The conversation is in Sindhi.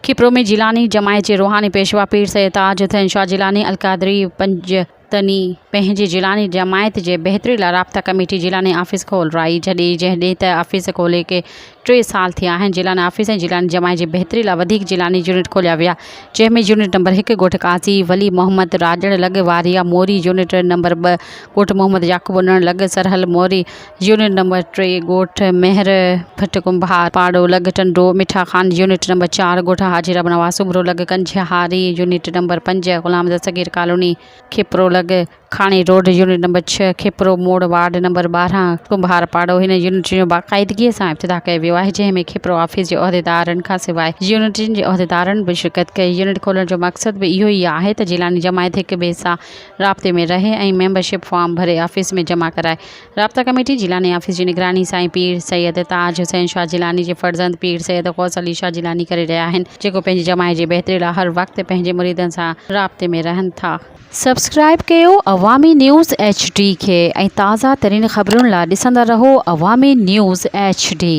کپرو ۾ جيلاني جماعت جي روحاني پيشوا پير سيد تاج حسين شاهه جيلاني القادري پنجتني پنهنجي جيلاني جماعت جي بهتري لاء رابطا ڪميٽي جيلاني آفيس کولرائي ڇڏي جنهن ڏي ته آفيس کولي کي ٽي سال ٿيا آهن جيلاني آفيس ۽ جيلاني جماعت جي بهتري لاء وڌيڪ جيلاني يونٽ کوليا ويا جنهن ۾ يونٽ نمبر هڪ ڳوٺ قاضي ولي محمد راڄڙ لڳ واريا موري يونٽ نمبر ٻه ڳوٺ محمد يعقوب انڙ لڳ سرهل موري يونٽ نمبر ٽي ڳوٺ مهر ڀٽ ڪنڀار پاڙو لڳ ٽنڊو مٺا خان، يونٽ نمبر چار ڳوٺ حاجي ربنواز سومرو لڳ ڪنجهاري، يونٽ نمبر پنج غلام دستگير ڪالوني کپرو لڳ کاڻي روڊ، يونٽ نمبر ڇهه کپرو موڙ وارڊ نمبر 12 ڪنڀار پاڙو. هن يونٽن جو باقاعدگي سان افتتاح ڪيو ويو آهي جنهن ۾ کپرو آفيس جي عهديدارن کانسواء يونٽن جي عهديدارن به شرڪت ڪئي. يونٽ کولڻ جو مقصد به اهو ئي آهي ته جيلاني جماعت هڪ ٻئي سان رابطي ۾ رهي ۽ ميمبرشپ فارم ڀري آفيس ۾ جمع ڪرائي. رابطا ڪميٽي جيلاني آفيس جي نگراني سائين پير سيد تاج حسين شاهه جيلاني جي فرزند پير سيد غوث علي شاهه جيلاني ڪري رهيا آهن جيڪو پنهنجي جماعت جي بهتري لاء هر وقت پنهنجي مريدن سان رابطي ۾ رهن ٿا. سبسڪرائيب ڪيو عوامي نيوز ايڇ ڊي کي ۽ تازه ترين خبرن لاء ڏسندا رهو عوامي نيوز ايڇ ڊي.